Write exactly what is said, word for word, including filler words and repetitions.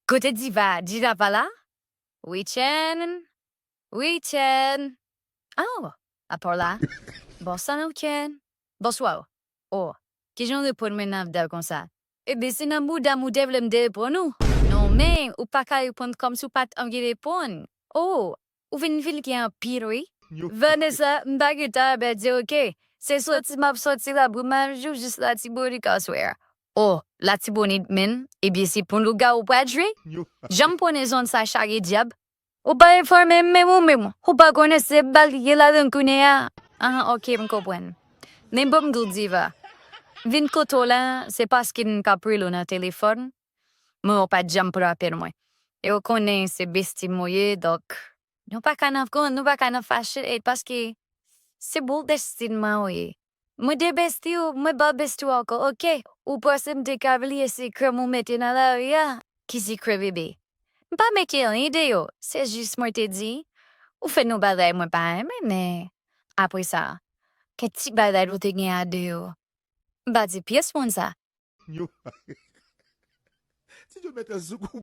Kote Diva? Diva pa la? Wi, Chen. Wi, Chen. Oh, apa w la? Bonswa, Chen. Bonswa. Oh, kijan w reponn mwen nan avdal konsa? Ebyen, se nan bouda m ou te vle m te reponn ou? Non, men, ou pa ka reponn kòmsi w pa t anvi reponn. Oh, ou vin vilge anpil, wi. Vanessa, m pa gentan apèdi, oke. Se sòti m ap sòti Labrimaj jis Latibonit aswè a. Oh, Latibonit, men, ebyen, se pou lougawou w pral jwe? Jan m konnen zòn sa chage dyab. Ou pa enfòme m menm ou menm. Ou pa konnen se bal ki gen ladan l kounye a. Ah, oke, m konprann. Men bon, m di w, Diva. Vin kote w la, se paske m t ap rele w nan telefòn. Men w pa t janm pran apèl mwen. E w konnen se besti m ou ye, donk, nou pa ka nan, nou pa ka nan fache, e paske se boul dèstin mwen ou ye. Mwen de besti w, mwen pa besti w ankò, oke? Ou panse m te ka bliye sekrè m ou mete nan lari a? Ki sekrè, bebe? M pa mete anyen deyò, se jis mwen te di, ou fè nou bagay mwen pa renmen, men apre sa, kèk ti bagay nou te gen a de yo, m pa di pyès moun sa. Yo. Ti Joe mèt an zouk ou